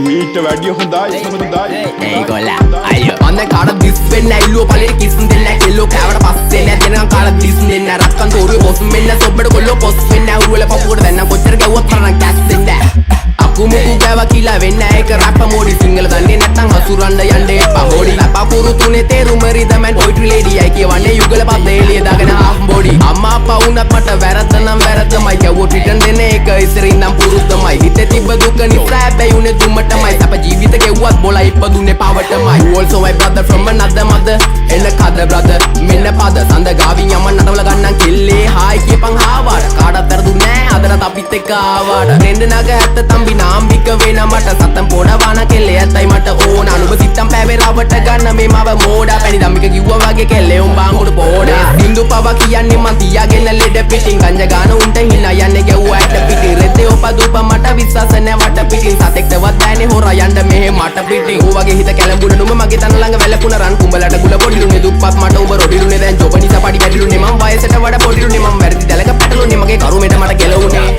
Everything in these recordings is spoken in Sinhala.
මීට වැඩිය හොඳයි, හොඳයි. ඒගොල්ලා අයියෝ මම දැන් කාටවත් දිස් වෙන්නේ නෑ. ඉල්ලුව පළේට කිස් දෙන්නේ නෑ. කෙල්ලෝ කෑවට පස්සේ නෑ දෙනකන් කාටවත් දිස් දෙන්නේ නෑ. රක්කන් තෝරුවේ බොස් වෙන්න, සොබ්බඩ කොල්ලෝ පොස් වෙන්න. උරු වල පපුවට දැන් කොච්චර ගැව්වත් මට නම් කැස් දෙන්නේ නෑ. අකුමුකු ගෑවා කියලා වෙන්න ඒක රැප් මෝඩි. සිංහල දන්නේ නැත්නම් හසුරන්න යන්න එපා හොඩි. පපුරු තුනේ තේරුම රිදම් ඇන්ඩ් පොයිට්‍රි ලේඩි. අයි කියවන්නේ යුගල පද එළිය දාගෙන හාෆ් බොඩි. අම්මා අප්පා වුණත් මට වැරද්ද නම් වැරද්දමයි. ගැව්වොත් රිටර්න් දෙන එක ඉස්සර ඉඳන් පුරුද්දමයි. හිතේ තිබ්බ දුක නිසා හැබැයි උනේ දුමටමයි. සැප ජීවිත ගෙව්වත් බොලා ඉපදුනේ පවටමයි. You also my brother from another mother. එන්න කද brother, මෙන්න පද සඳ ගාවින් යම නටවල ගන්නම් කෙල්ලේ. හායි කියපන් හාවාට. කාටවත් වැරදුනේ නෑ අදටත් අපිත් එක්ක ආවාට. රෙන්ද නග ඇත්ත තම්බි නාම්බික වෙන මට සතම් පොඩ වාන කෙල්ලේ ඇත්තයි මට ඕන. අනුබ සිත්තම් පෑවේ රවට ගන්න මේ මව මෝඩා. පැණි දම්මික කිව්වා වගේ කෙල්ලේ උඹ අඟුරු පෝඩා. සින්දු පව කියන්නේ මං තියාගෙන ලෙඩ පිටින්. ගංජා ගාන උන්ට හිනා යන්නේ ගැව්වා ඇට පිටින්. රෙද්දේ ඔප දුප මට විශ්වාස නෑ වට පිටින්. සතෙක්ටවත් බෑනේ හොරා යන්න මෙහෙ මට පිටින්. ඌ වගේ හිත කැළඹුණ නුඹ මගේ තන ළඟ වැළපුණ රන් කුඹලට ගුල පොඩිලුනේ. දුප්පත් මට උඹ රොඩිලුනේ. දැන් ජොබ නිසා පඩි වැඩිලුනේ. මං වයසට වඩා පොඩිලුනේ. මං වැරදි දැලක පැටලුනේ. මගේ කරුමෙට මට කෙලවුනේ.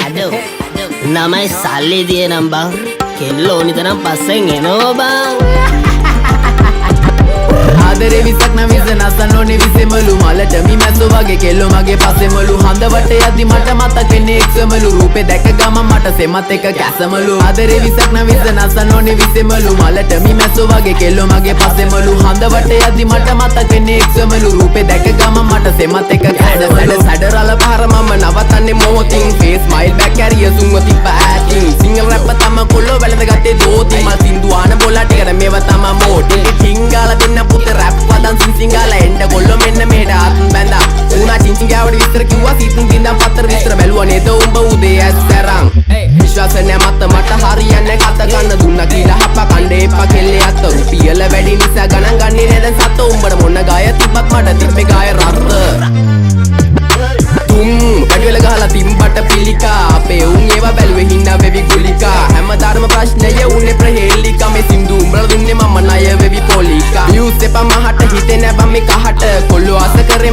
අඩෝ නමයි සල්ලි දිය නම් බං. කෙල්ල ඕනි තරම් පස්සෙන් එනවා බං. ආදරේ විසක් නම් විස නසන්න ඕනේ විසෙමලු. මලට මි මැස්සෝ වගේ කෙල්ලෝ මගේ පස්සෙමලු. හඳ වට යද්දි මට මතක් වෙන්නේ එක්සමලු. රූපේ දැක ගමන් මට සෙමත් එක කැසමලු. ආදරේ විසක් නම් විස නසන්න ඕනේ විසෙමලු. මලට මි මැස්සෝ වගේ කෙල්ලෝ මගේ පස්සෙමලු. හඳ වට යද්දි මට මතක් වෙන්නේ එක්සමලු. රූපේ දැක ගමන් මට සෙමත් එක කැසමලු. සැඩ සැඩ රළ පාර මම නවතන්නේ මොහොතින්. ෆේස් ස්මයිල් බෑක් කැරිය සුන්ව තිබ්බ ඈතින්. සිංගල් රැප් තම කොල්ලෝ වැළඳ ගත්තේ දෝති. මල් සින්දු ආන බොලා ටිකට මේවා තමා මෝටි. හිංගාලා දෙන්න පුතේ රැප් පදන් සිංසිංගාලා. එන්න කොල්ලෝ මෙන්න මෙහෙට අත් බැඳා. උනා චින්චින් ගාවට විස්තර කිව්වා. සීතුන් දින්දම් පතර විස්තර බැලුවා නේද උඹ උදේ ඇස් ඇරන්. විශ්වාස නෑ මත මට හරියන්නේ කත ගන්න දුන්නා කියලා හප කණ්ඩ එපා කෙල්ලේ අත. රුපියල වැඩි නිසා ගණන් ගන්නේ නෑ දැන් සත. උඹට මොන ගාය තිබ්බත් මට තිබ්බේ ගාය රත්ත. තුම් වැඩිවෙල ගහලා තිම්බට පිළිකා. අපේ උන් ඒවා බැලුවේ හිනා වෙවි ගුලිකා. හැමදාම ප්‍රශ්නය උනේ ප්‍රහේලිකා. මේ සින්දු උඹලා දුන්නේ මම ණය වෙවි පොලිකා. වියුස් එපා මහට හිතේ නෑ බං මේ කහට. කොල්ලෝ ආස කරේ.